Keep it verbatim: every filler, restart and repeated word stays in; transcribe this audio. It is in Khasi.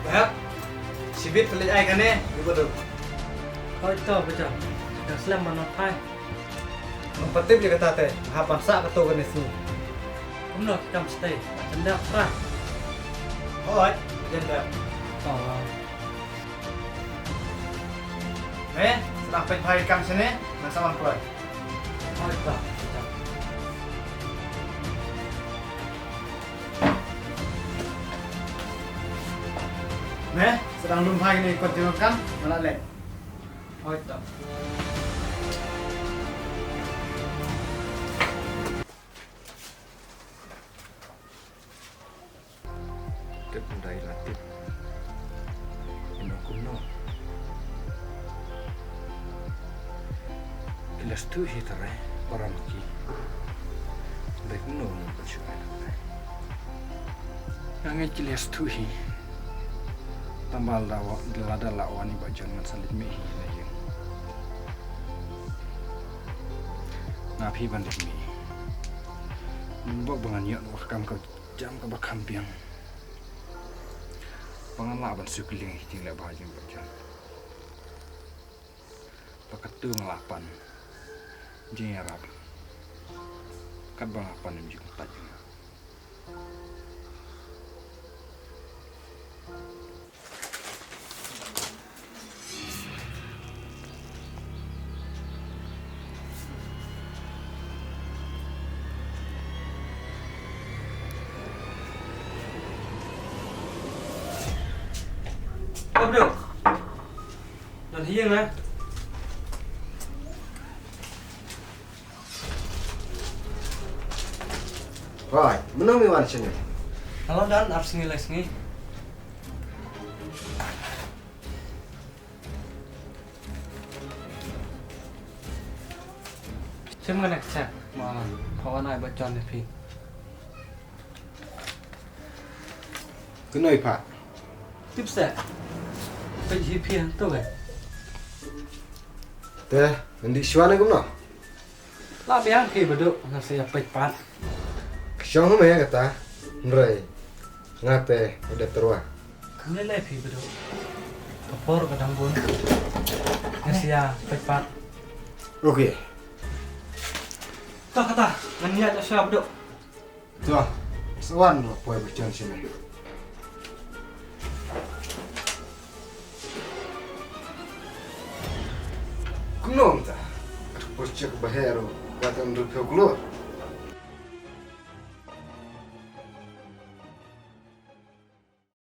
Bahep, shibit pynleit ai kane, ibu tu. Hoi to, bacha. Dah slem mana phai. Ngam patip ïa kata te, hap ban sah kato kane sngi. Kumno kam stay, jendap pra. Hoi, jendap. Oh. Eh, sdang peit phai kam sini, ngan sa wan poi. Hoi to, bacha. Ne, sdang lum phai ni kot jong kan, malah leh. Hoi to. Tip ndai la tip. Ino kumno. Ki la sthu hi tare, param ki. Dei kumno kumno ka shu ai na tare. Nga ngi ki la sthu hi. Tambal da wa, da la da la wa ni ba jan ngan sa leit mih hi na ïing. Nga phi ban leit mih. Bok ba ngan ïoh wa kam ka jam kaba kham biang. Ba ngan lah ban suk liang hi ting le ba jing ba jan. Ba katu nga lah pan jingïarap. Kat ba nga pan jingtat jong nga. Abdul. Don hi ïa nga. Hoi, mynno me wan shane? Halo Dan, ap sngi lai sngi. Shim nga nek check ma pha wan ai ba John ne phi. Kynoi pha. Tip se. Peit hi phi hangto eh. Te, ngan dih shuwa ne kumno? La biang phi Badu, nga sa ïa peit pat. Ka shong me kata, hynrei nga te u dep tyrwa. Kam lei lei phi Badu. Ka por ka dang bun. Nga sa ïa peit pat. Okay. To kata, ngan ïa sha Badu. To, sa wan ruh poi ba jan shane. Kumno mynta? Ka por check ba heh ruh, ka tang ruh phew klur.